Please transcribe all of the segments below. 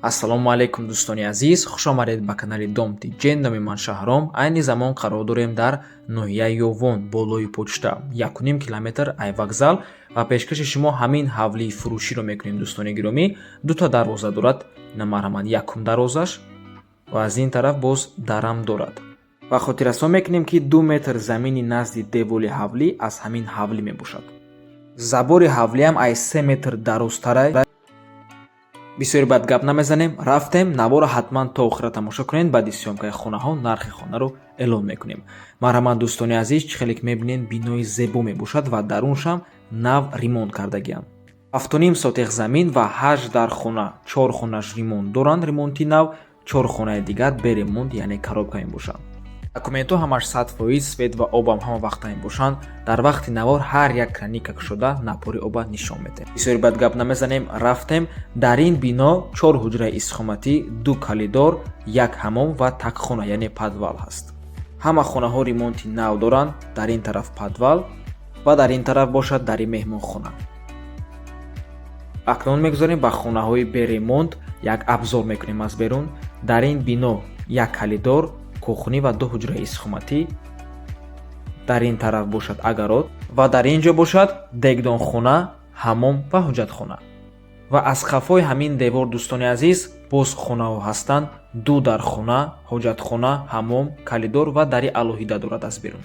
Ассалому алайкум, дӯстони азиз, хуш омадед ба канали Дом Тиҷен. Номи ман Шаҳром. Айни замон қарор дорем дар ноҳияи Ёвон, болои почта, 1,5 километр ай вокзал, ва пешкаши шумо ҳамин ҳавлии фурӯширо мекунем. Дӯстони гиромӣ, дута дарвоза дорад. Ина, марҳамат, якум дарвозаш ва аз ин тараф боз дарам дорад. Ва хотиррасон мекунем, ки 2 метр замини назди деволи ҳавлӣ аз ҳамин ҳавлӣ мебошад. Забори ҳавлиам ай 3 метр дарозтарай. Бисёри бад гап намезанем, рафтем. Наворо ҳатман то охира тамошо кунед. Баъди съёмкаи хонаҳо нархи хонаро эълон мекунем. Марҳамат, дӯстони азиз, чӣ хеле ки мебинед, бинои зебо мебошад ва даруншам нав ремонт кардагиам. 7,5 сотих замин ва ҳашт дар хона. Чор хонаш ремонт доранд, ремонти нав, чор хонаи дигар беремонт, яъне коробка мебошанд. Документҳо ҳамаш 100%, свет ва обам ҳама вақта мебошанд. Дар вақти навор ҳар як краника кушода, напори оба нишон медиҳем. Бисёри бад гап намезанем, рафтем. Дар ин бино чор ҳуҷраи истиқоматӣ, ду калидор, як ҳамом ва такхона, яъне подвал ҳаст. Ҳама хонаҳо ремонти нав доранд. Дар ин тараф подвал ва дар ин тараф бошад дари меҳмонхона. Акнун мегузорем ба хонаҳои беремонт, як обзор мекунем аз берун. Дар ин бино як калидор, кухня ва ду ҳуҷраи истиқоматӣ. Дар ин тараф бошад огород ва дар ин ҷо бошад дегдонхона, ҳамом ва ҳоҷатхона. Ва аз қафои ҳамин девор, дӯстони азиз, боз хонаҳо ҳастанд: ду дархона, ҳоҷатхона, ҳамом, калидор ва дари алоҳида дорад аз берун.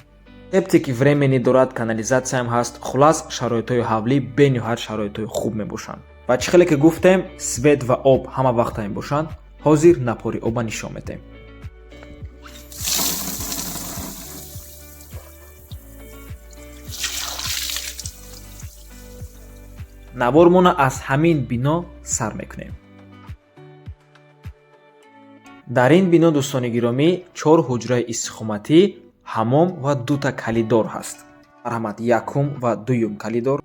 Септики временный дорад, канализатсияам ҳаст. Хулас, шароитҳои ҳавлӣ бениҳоят шароитҳои хуб мебошанд. Ва чӣ хеле ки гуфтем, свет ва об ҳама вақта мебошанд. Ҳозир напори оба нишон медиҳем. Навормона аз ҳамин бино сар мекунем. Дар ин бино, дӯстони гиромӣ, чор ҳуҷраи истиқоматӣ, ҳамом ва дута калидор ҳаст. Марҳамат, якум ва дуюм калидор.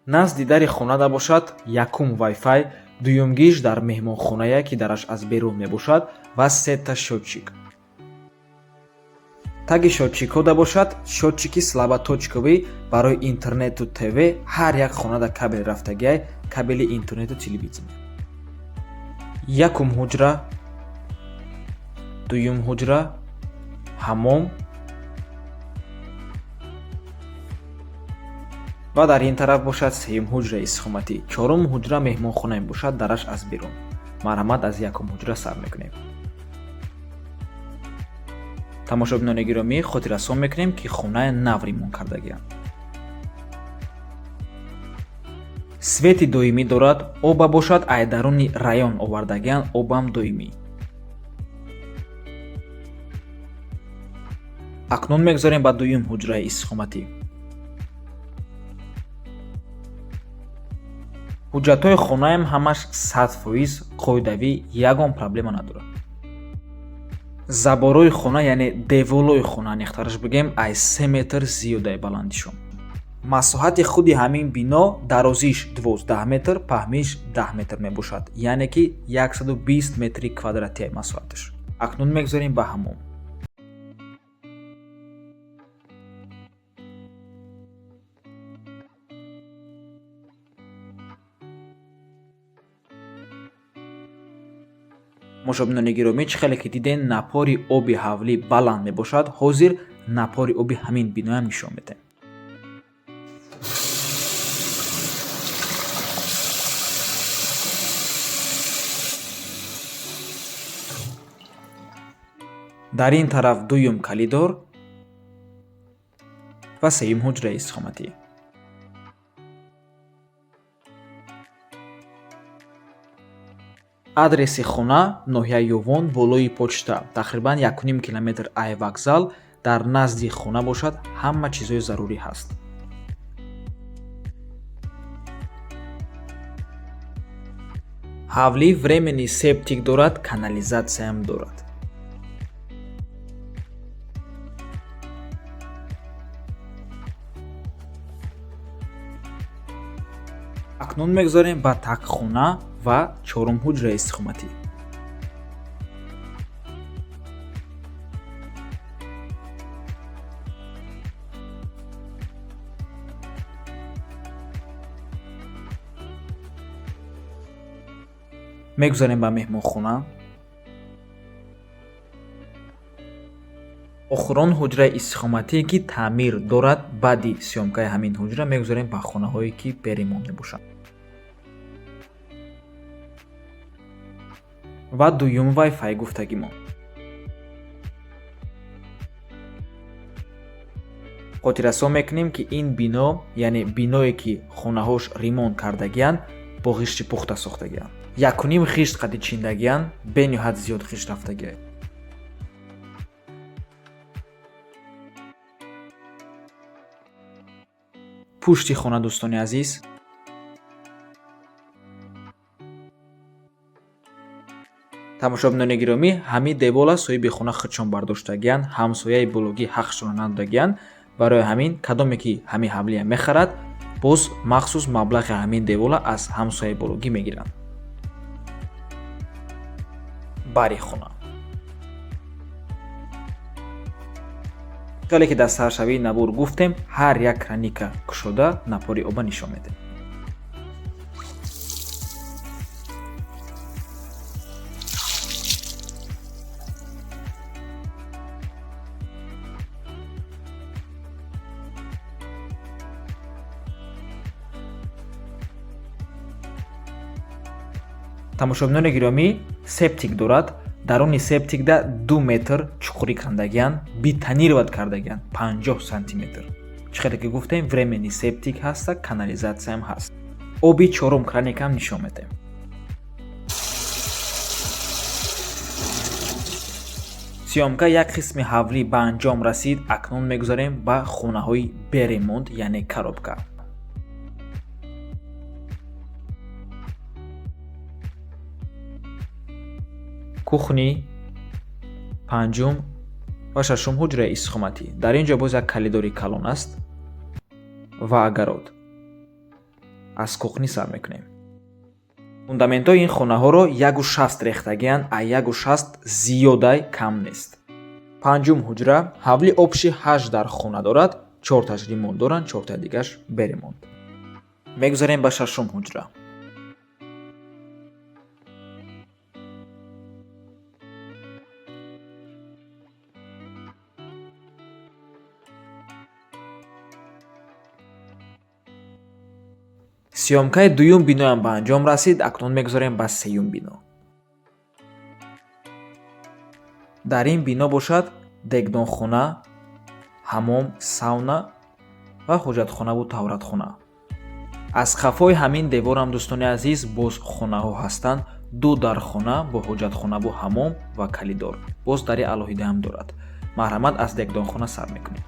Назди дари хонада бошад якум вайфай, дуюмгиш дар меҳмонхонае, ки дараш аз берун мебошад, ва сета счётчик. Таги счётчикҳода бошад счётчики слаботочковый барои интернету ТВ. Ҳар як хонада кабел рафтагиай, кабели интернету телевидение. Якум ҳуҷра, дуюм ҳуҷра, ҳамом ва дар ин тараф бошад сеюм ҳуҷраи истиқоматӣ. Чорум ҳуҷра меҳмонхона мебошад, дараш аз берун. Марҳамат, аз якум ҳуҷра сар мекунем. Тамошобинони гиромӣ, хотиррасон мекунем, ки хонаи нав ремонт кардагиам. Свети доимӣ дорад, оба бошад ай даруни район овардагиан, обам доимӣ. Акнун мегузорем ба дуюм ҳуҷраи истиқоматӣ. Ҳуҷҷатҳои хонаам ҳамаш 100% қоидавӣ, ягон проблема надорад. Заборои хона, яъне деволои хона, аниқтараш бигӯем, ай 3 метр зиёдаи баландишон. Масоҳати худи ҳамин бино дарозиш 12 метр, паҳмиш 10 метр мебошад, яъне ки 120 метри квадратия масоҳаташ. Акнун мегузорем ба ҳамом. Тамошобинони гиромӣ, чӣ хеле ки дидем, напори оби ҳавлӣ баланд мебошад. Ҳозир напори оби ҳамин биноям нишон медиҳем. Дар ин тараф дуюм калидор ва сеюм ҳуҷраи истиқоматӣ. Адреси хона: ноҳияи Ёвон, болои почта, тақрибан 1,5 километр ай вокзал. Дар назди хона бошад ҳама чизҳои зарурӣ ҳаст. Ҳавлӣ временный септик дорад, канализатсияам дорад. Акнун мегузорем ба такхона ва чорум ҳуҷраи истиқоматӣ. Мегузарем ба меҳмонхона. Охирон ҳуҷраи истиқоматие, ки таъмир дорад. Баъди съёмкаи ҳамин ҳуҷра мегузарем ба хонаҳое, ки беремонт мебошанд. Ва дуюм вайфай гуфтагимон. Хотиррасон мекунем, ки ин бино, яъне биное, ки хонаҳош ремонт кардагиянд, бо ғишти пухта сохтагиянд. 1.5 ғишт қади чиндагиянд, бениҳоят зиёд ғишт рафтагия. Пушти хона, дӯстони азиз. Тамошобинони гиромӣ, ҳамин девола соҳиби хона худшон бардоштагиянд, ҳамсояи бологӣ ҳақшонро надодагиянд. Барои ҳамин кадоме ки ҳамин ҳавлия мехарад, боз махсус маблағи ҳамин девола аз ҳамсояи бологӣ мегиранд. Бари хона. Хеле ки дар саршавии навор гуфтем, ҳар як краника кушода напори оба нишон медиҳем. Тамошобинони гиромӣ, септик дорад. Даруни септикда 2 метр чуқурӣ кандагиянд, бетонировать кардагиянд, 50 сантиметр. Чӣ хеле ки гуфтем, временный септик ҳаста, канализатсияам ҳаст. Оби чорум краникам нишон медиҳем. Съёмка як қисми ҳавлӣ ба анҷом расид. Акнун мегузарем ба хонаҳои беремонт, яъне коробка. Кухни, панҷум ва шашум ҳуҷраи истиқоматӣ. Дар ин ҷо боз як калидори калон аст ва огород. Аз кухни сар мекунем. Фундаментҳои ин хонаҳоро 1.60 рехтагиянд, а 1.60 зиёдай кам нест. Панҷум ҳуҷра, ҳавли общий 8 дар хона дорад, 4таш ремонт доранд, 4таи дигаш беремонт. Мегузарем ба шашум ҳуҷра. Съёмкаи дуюм биноам ба анҷом расид, акнун мегузарем ба сеюм бино. Дар ин бино бошад дегдонхона, ҳамом, сауна ва ҳоҷатхонаву таҳоратхона. Аз қафои ҳамин деворам, дӯстони азиз, боз хонаҳо ҳастанд. 2 дархона бо ҳоҷатхонаву ҳамом ва калидор. Боз дари алоҳидаам дорад. Марҳамат, аз дегдонхона сар мекунем.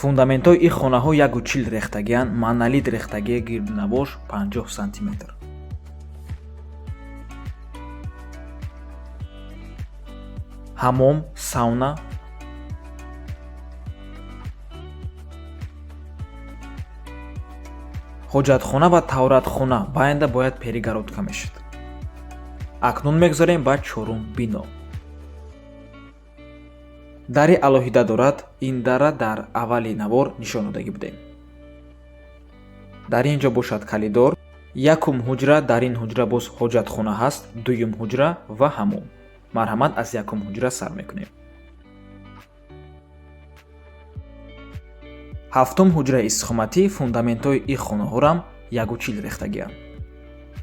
Фундаментҳои ин хонаҳо 1.40 рехтагиянд, монолит рехтагии гирднавош 50 сантиметр. Ҳамом, сауна, ҳоҷатхона ва таҳоратхона баъда бояд перегородка мешуд. Акнун мегузарем ба чорум бино. Дари алоҳида дорад. Ин дара дар аввали навор нишон додагӣ будем. Дар ин ҷо бошад калидор. Якум ҳуҷра, дар ин ҳуҷра боз ҳоҷатхона ҳаст, дуюм ҳуҷра ва ҳамом. Марҳамат, аз якум ҳуҷра сар мекунем. Ҳафтум ҳуҷраи истиқоматӣ, фундаментҳои ин хонаҳорам 1.40 рехтагианд.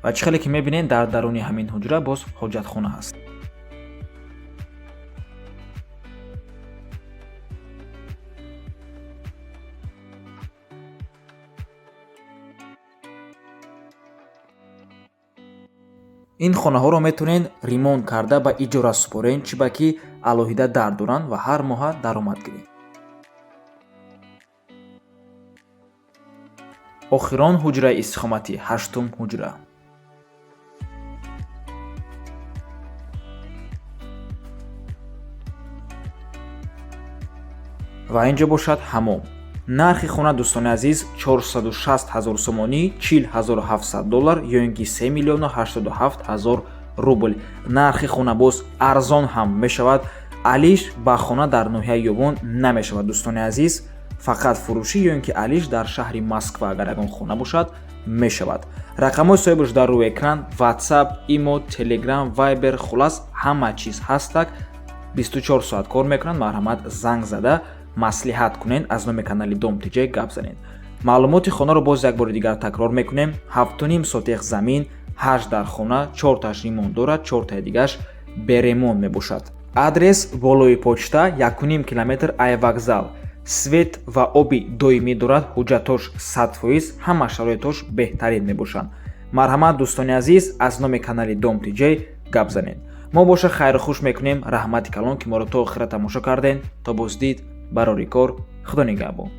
Ва чӣ хеле ки мебинед, дар даруни ҳамин ҳуҷра боз ҳоҷатхона ҳаст. Ин хонаҳоро метавонед ремонт карда ба иҷора супоред, чӣ ба ки алоҳида дар доранд ва ҳар моҳа даромад гиред. Охирон ҳуҷраи истиқоматӣ, ҳаштум ҳуҷра. Ва ин ҷо бошад ҳамом. Нархи хона, дӯстони азиз, 460 ҳазор сомонӣ, 40 700 доллар ё ин ки 3 087 000 рубл. Нархи хона боз арзон ҳам мешавад. Алиш ба хона дар ноҳияи Ёвон намешавад, дӯстони азиз. Фақат фурӯшӣ ё ин ки алиш дар шаҳри Москва агар ягон хона бошад, Мешавад. Рақамҳои соҳибаш дар рӯи экран: WhatsApp, Имо, Telegram, Viber, хулас, ҳама чиз ҳастак. 24 соат кор мекунанд. Марҳамат, занг зада маслиҳат кунед, аз номи канали Дом ТЖ гап занед. Маълумоти хонаро боз як бори дигар такрор мекунем: 7,5 сотих замин, ҳашт дар хона, чорташ ремонт дорад, чортаи дигаш бе ремонт мебошад. Адрес: болои почта, 1,5 километр ай вокзал. Свет ва оби доимӣ дорад, ҳуҷҷатош 100%, ҳама шароитош беҳтарин мебошанд. Марҳамат, дӯстони азиз, аз номи канали Дом ТЖ гап занед. Мо боша хайру хуш мекунем. Раҳмати калон, ки моро то охира тамошо кардем. То боздид, барори кор, Худо нигаҳбон.